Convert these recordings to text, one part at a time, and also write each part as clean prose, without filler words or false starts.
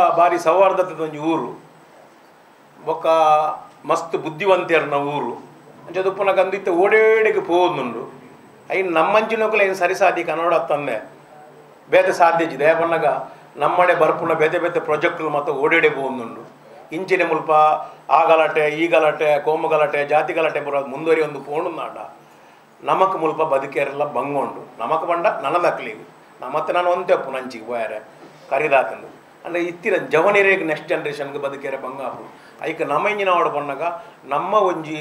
ಬಾರಿ ಸೌಹಾರ್ದತೆದ ಒಂಜಿ ಊರು ಬೊಕ್ಕ ಮಸ್ತ್ ಬುದ್ಧಿವಂತೆರ್ನ ಊರು ಅಂಚ ಉಪ್ಪುನಗ ಅಂದು ಇತ್ತೆ ಓಡೇಡೆಗ್ ಪೋವೊಂದುಂಡು. ಐನ್ ನಮ್ಮಂಚಿನಕುಲು ಐನ್ ಸರಿಸಾದಿ ಕನ್ನಡ ತಂದೆ ಬೇತೆ ಸಾಧ್ಯ ಇಜ್ಜಿ. ದಯ ಪನ್ನಗ ನಮ್ಮಡೆ ಬರ್ಪುನ ಬೇತೆ ಬೇತೆ ಪ್ರಾಜೆಕ್ಟ್ಲು ಮಾತ ಓಡೇಡೆ ಪೋವೊಂದುಂಡು. ಇಂಚಿನ ಮುಲ್ಪ ಆ ಗಲಾಟೆ ಈ ಗಲಾಟೆ ಕೋಮು ಗಲಾಟೆ ಜಾತಿ ಗಲಾಟೆ ಬರೋ ಮುಂದುವರಿ ಒಂದು ಪೋಣುಂದಾಂಡ ನಮಕ್ ಮುಲ್ಪ ಬದುಕೇರೆಲ್ಲ ಬಂಗೊಂಡು ನಮಕ್ ಪಂಡ ನನದಕ್ಲಿಗ್ ನಮತ್ತೆ ನಾನು ಒಂತೆ ಉಪ್ಪು ನಂಚಿಗೆ ಪೋಯಾರೆ ಕರಿದಾತಂದು ಅಂದರೆ ಇತ್ತಿನ ಜವನಿರೇಗ್ ನೆಕ್ಸ್ಟ್ ಜನ್ರೇಷನ್ಗೆ ಬದುಕೇರೆ ಬಂಗಾಪು. ಐಕ್ ನಮ್ಮ ಇಂಜಿನ ಅವಾರ್ಡ್ ಪನ್ನಗ ನಮ್ಮ ಒಂಜಿ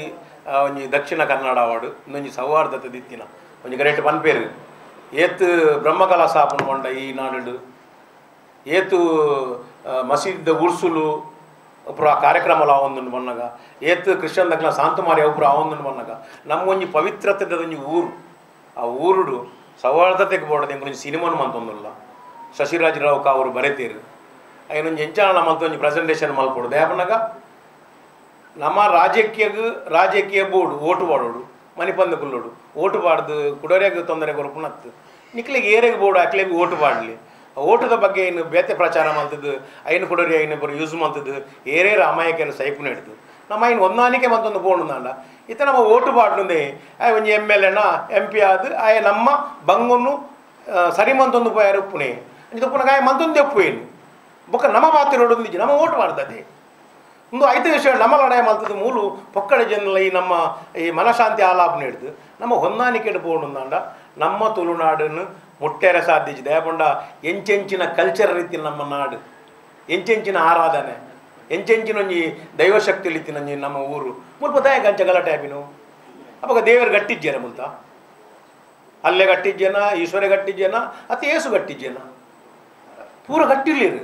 ಒಂಜಿ ದಕ್ಷಿಣ ಕನ್ನಡ ಅವಾರ್ಡ್ ಇನ್ನೊಂಜಿ ಸೌಹಾರ್ದತೆ ದಿತ್ತಿನ ಒಂಜಿ ಗ್ರೇಟ್ ಪನ್ಪೇರು ಏತ್ ಬ್ರಹ್ಮಕಲಾ ಸ್ಥಾಪನೆ ಪಂಡ ಈ ನಾಡು ಏತು ಮಸೀದ್ ಉರ್ಸುಲು ಪೂರ ಕಾರ್ಯಕ್ರಮಲು ಆವೊಂದುಂಡು ಪನ್ನಗ ಏತ್ ಕ್ರಿಶ್ಚಿಯನ್ ದಕ್ಲ ಸಾಂತುಮಾರಿ ಅವು ಪೂರ ಆವೊಂದುಂಡು ಪನ್ನಗ ನಮ್ಮ ಒಂಜಿ ಪವಿತ್ರತೆದ ಒಂಜಿ ಊರು ಆ ಊರುಡು ಸೌಹಾರ್ದತೆಗೆ ಬೋಡದ ಎಂಕೊಂಜಿ ಸಿನಿಮಾನು ಮಂತೊಂದುಲ್ಲ. ಶಶಿರಾಜ್ ರಾವ್ ಕಾವರು ಬರೆತೇರು ಐನೊಂಜಿ ಎಂಚಾನ ಮಲ್ತೊಂಜಿ ಪ್ರೆಸೆಂಟೇಷನ್ ಮಲ್ಪೊಡು. ದಯ ಪನ್ನಗ ನಮ್ಮ ರಾಜಕೀಯಗ್ ರಾಜಕೀಯ ಬೋರ್ಡು ಓಟು ಪಾಡೋಡು ಮನಿಪಂದ ಕುಲ್ಲೋಡು ಓಟು ಪಾಡ್ದು ಕುಡೋರ್ಯಾಗ ತೊಂದರೆ ಕೊರ್ಪುನತ್ತು ನಿಕ್ಲೆಗ್ ಏರೆಗ್ ಬೋರ್ಡು ಅಕ್ಲೆಗ್ ಓಟು ಪಾಡಲಿ ಓಟುದ ಬಗ್ಗೆ ಏನು ಬೇತೆ ಪ್ರಚಾರ ಮಲ್ತದ್ದು ಐನು ಕೊಡೋರಿ ಐನು ಬರೋ ಯೂಸ್ ಮಲ್ತದ್ದು ಏರೇರು ಅಮಾಯಕನ ಸೈಪು ನೆಡ್ದು ನಮ್ಮ ಐನು ಹೊಂದಾಣಿಕೆ ಮಂತೊಂದು ಪೋಣುಂದಾಂಡ ಇತ್ತ ನಮ್ಮ ಓಟು ಪಾಡ್ನುಂದೆ ಆಯ್ ಒಂಜಿ ಎಮ್ ಎಲ್ ಎನ ಎಂ ಪಿ ಆದ್ ಆಯ್ ನಮ್ಮ ಬಂಗುನು ಸರಿ ಮಂತೊಂದು ಪೋಯಾರು ಉಪ್ಪುನೆ ಅಂಚ ಉಪ್ಪುನಗ ಆಯ್ ಮಂತೊಂದು ಉಪ್ಪು ಬೊಕ್ಕ ನಮ್ಮ ಪಾತಿರೋಡು ನಮ್ಮ ಓಟು ಪಾಡ್ದದೆ ಒಂದು ಐತೆ ವಿಷಯ ನಮ್ಮ ಲಡಾಯಿ ಮಲ್ತದ್ದು ಮೂಲು ಪೊಕ್ಕಡೆ ಜನಲ ಈ ನಮ್ಮ ಈ ಮನಶಾಂತಿ ಆಲಾಪನೆ ಹಿಡ್ದು ನಮ್ಮ ಹೊಂದಾಣಿಕೆ ಪೋಣುಂದಾಂಡ ನಮ್ಮ ತುಳುನಾಡನ್ನು ಮುಟ್ಟೆರೆ ಸಾಧ್ಯ. ದಯಪಂಡ ಎಂಚೆಂಚಿನ ಕಲ್ಚರ್ ರೀತಿ ನಮ್ಮ ನಾಡು ಎಂಚೆಂಚಿನ ಆರಾಧನೆ ಎಂಚೆಂಚಿನ ಒಂಜಿ ದೈವಶಕ್ತಿ ರೀತಿ ನಮ್ಮ ಊರು ಮುಲ್ಪ ದಯ ಗಂಚ ಗಲಾಟೆ ಆಪಿನು ಅವಾಗ ದೇವರು ಗಟ್ಟಿಜ್ಜೇನ ಮುಲ್ತ ಅಲ್ಲೇ ಗಟ್ಟಿಜ್ಜೇನ ಈಶ್ವರ ಗಟ್ಟಿಜ್ಜೇನ ಅತಿ ಏಸು ಗಟ್ಟಿಜ್ಜೇನ ಪೂರ ಗಟ್ಟಿರ್ಲಿರು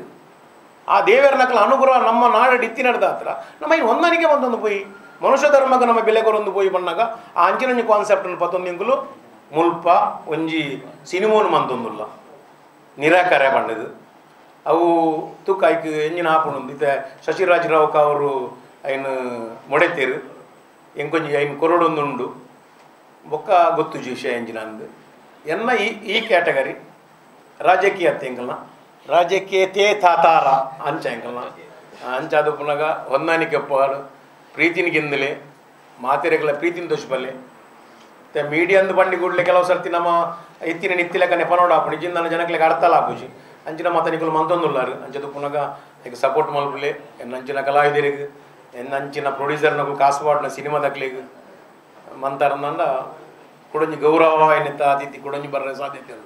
ಆ ದೇವರ ನಕಲ ಅನುಗ್ರಹ ನಮ್ಮ ನಾಡು ಇತ್ತಿ ನಡೆದ ಹತ್ರ ನಮ್ಮ ಇನ್ನು ಹೊಂದಾಣಿಕೆ ಬಂದೊಂದು ಪೋಯಿ ಮನುಷ್ಯ ಧರ್ಮಕ್ಕೆ ನಮ್ಮ ಬೆಲೆ ಕೊರೊಂದು ಪೋಯಿ ಬಣ್ಣಾಗ ಆ ಅಂಚಿನೊಂಜಿ ಕಾನ್ಸೆಪ್ಟನ್ನು ಪತ್ತೊಂದು ಮುಲ್ಪ ಒಂಜಿ ಸಿನಿಮೋನು ಮಂತೊಂದುಲ್ಲ ನಿರಾಕರೆ ಪಂಡದು ಅವು ತೂಕ ಐಕ್ ಎಂಜಿನ ಆಪುಂಡು. ಇತ್ತೆ ಶಶಿರಾಜ್ ರಾವ್ ಅವರು ಐನ್ ಮೊಡೆತೇರು ಎಂಕೊಂಜಿ ಐನ್ ಕೊರಡೊಂದುಂಡು ಬೊಕ್ಕ ಗೊತ್ತುಜಿ ವಿಷಯ ಎಂಜಿನ ಅಂದು ಎನ್ನ ಈ ಈ ಕ್ಯಾಟಗರಿ ರಾಜಕೀಯ ಎಂಕಲ್ನ ರಾಜಕೀಯತೆ ತಾತಾರ ಅಂಚ ಎಂಕಲ್ನ ಅಂಚಾದ ಪುನಗ ಹೊಂದಾಣಿಕೆ ಒಪ್ಪುವಾರು ಪ್ರೀತಿನ ಗೆಂದಲೆ ಮಾತೆರೆಗಳ ಪ್ರೀತಿನ ದೋಷಬಲ್ಲೆ ಮತ್ತೆ ಮೀಡಿಯಂದು ಬಂಡಿ ಕೂಡಲೇ ಕೆಲವು ಸರ್ತಿ ನಮ್ಮ ಎತ್ತಿನ ನಿತ್ತಿಲೆಕ್ಕನೆ ಪನೋಡ ಆಪುಂಡು ಜಿಂದನ ಜನಕ್ಲೆಗ್ ಅರ್ಥಲ ಆಪುಜಿ ಅಂಚಿನ ಮಾತ ನಿಕುಲು ಮಂತೊಂದುಲ್ಲಾರು ಅಂಚದ ಪುನಗ ಈಗ ಸಪೋರ್ಟ್ ಮಲ್ಪುಲೆ ಎನ್ನಂಚಿನ ಕಲಾವಿದರಿಗೆ ಎನ್ನಂಚಿನ ಪ್ರೊಡ್ಯೂಸರ್ನಕು ಕಾಸು ಪಾಡ್ನ ಸಿನಿಮಾದಕ್ಲೆಗ್ ಮಂತಾರಂದಂಡ ಕುಡೊಂಜಿ ಗೌರವ ಎನ್ನಿತ್ತ ಅತಿಥಿ ಕುಡೊಂಜಿ ಬರ್ರೆ ಸಾಧ್ಯತೆ.